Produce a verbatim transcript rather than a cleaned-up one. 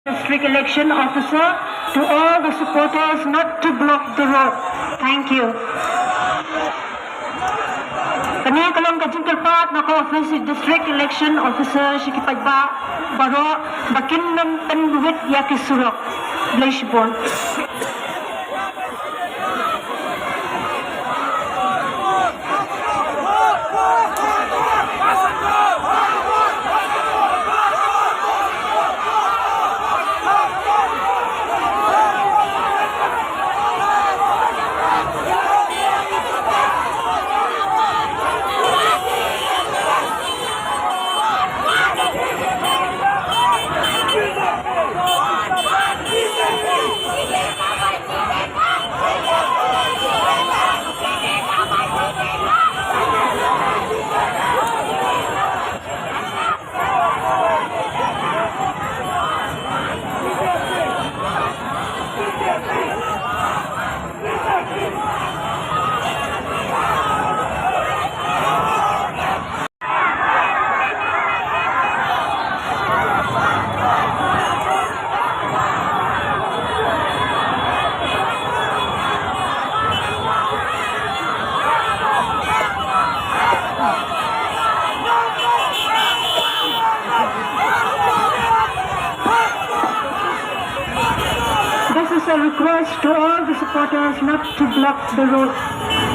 District Election Officer, to all the supporters not to block the road. Thank you. Kane ka long ka jingkyrpad na ka office District Election Officer sha ki paidbah baroh ba kin nym pynwit ïa ki surok. Khublei shibun. This is a request to all the supporters not to block the road.